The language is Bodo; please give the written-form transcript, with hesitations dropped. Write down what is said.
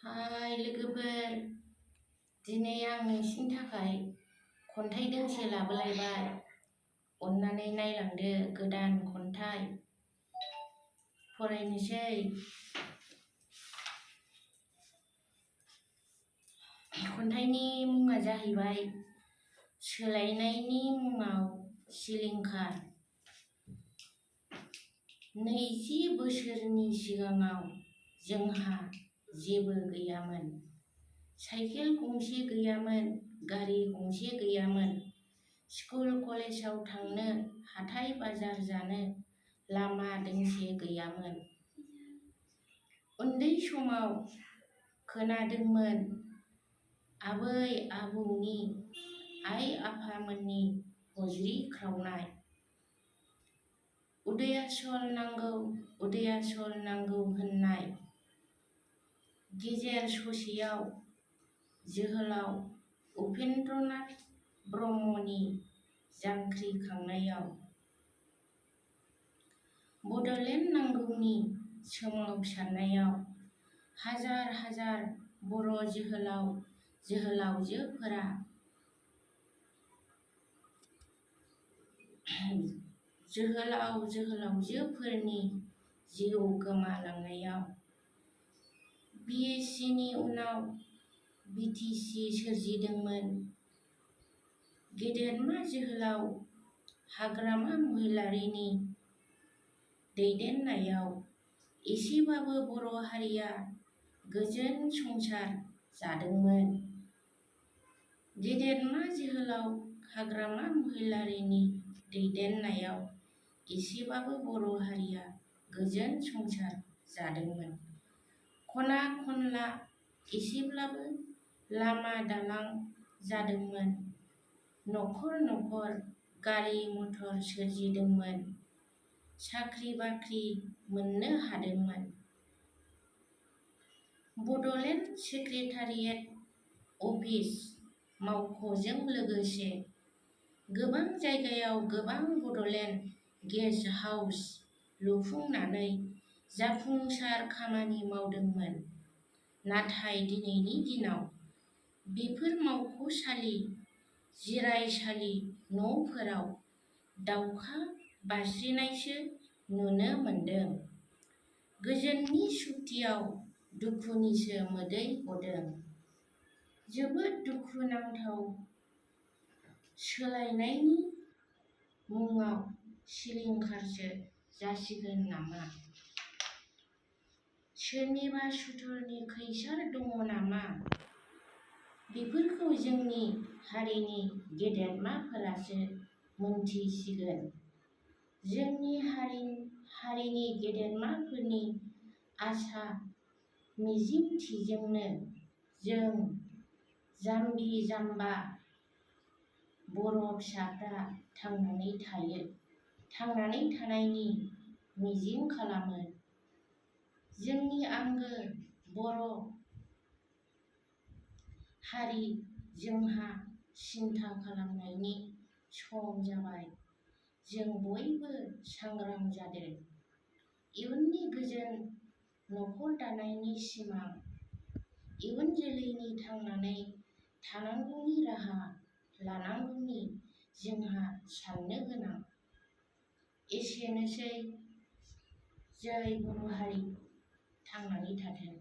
हाय लोगोफोर, दिनै आं नोंसिनि थाखाय खन्थाइ दोंसे लाबोलायबाय। अन्नानै नायलांदो गोदान खन्थाइ। फरायनोसै। खन्थाइनि मुङा जाहैबाय सोलायनायनि मुङाव सिलिंखार। 20 बोसोरनि सिगाङाव जोंहा जेबो गैयामोन। साइकेल गंसे गैयामोन, गारि गंसे गैयामोन। स्कुल कलेजाव थांनो, हाथाय बाजार जानो लामा दोंसे गैयामोन। उन्दै समाव खोनादोंमोन आबै आबौनि, आइ आफामोननि हज्रि ख्रावनाय। उदयाचल नांगौ, उदयाचल नांगौ होननाय। गेजेर ससेयाव जोहोलाव उपेन्द्रनाथ ब्रह्मनि जांख्रिखांनायाव बडलेण्ड नांगौनि सोमावसारनायाव हाजार हाजार बर' जोहोलाव जोहोलावजोफोरा जोहोलाव जोहोलावजोफोरनि जिउ गोमालांनायाव बिएससिनि उनाव बिटिसि सोरजिदोंमोन। गेदेरमा जोहोलाव हाग्रामा महिलारिनि दैदेननायाव एसेबाबो बर' हारिया गोजोन संसार जादोंमोन। गेदेरमा जोहोलाव हाग्रामा महिलारिनि दैदेननायाव एसेबाबो बर' हारिया गोजोन संसार जादोंमोन। खना खनला एसेब्लाबो लामा दालां जादोंमोन। नखर नखर गारि मटर सोरजिदोंमोन। साख्रि बाख्रि मोननो हादोंमोन। बडलेण्ड सेक्रेटारियेट अफिस मावख'जों लोगोसे गोबां जायगायाव गोबां बडलेण्ड गेस्ट हाउस लुफुंनानै जाफुंसार खामानि मावदोंमोन। नाथाय दिनैनि दिनाव बेफोर मावख'सालि, जिरायसालि न'फोराव दावखा बास्रिनायसो नुनो मोनदों। गोजोननि सुक्तियाव दुखुनिसो मोदै गदों। जोबोद दुखु नांथाव। सोलायनायनि मुङाव सिलिंखारसो जासिगोन नामा? सोरनिबा सुथुरनि खैसार दङ नामा? बेफोरखौ जोंनि हारिनि गेदेरमाफोरासो मोनथिसिगोन। जोंनि हारिनि गेदेरमाफोरनि आसा मिजिंथिजोंनो जों जाम्बि जाम्बा बर' फिसाफ्रा थांनानै थानायनि मिजिं खालामो। जोंनि आंगो बर' हारि, जोंहा सिन्था खालामनायनि सम जाबाय। जों बयबो सांग्रां जादो। इयुननि गोजोन नखर दानायनि सिमां, इयुन जोलैनि थांनानै थानांगौनि राहा लानांगौनि जोंहा साननो गोनां। एसेनोसै। जै बर' हारि, थांनानै थाथों।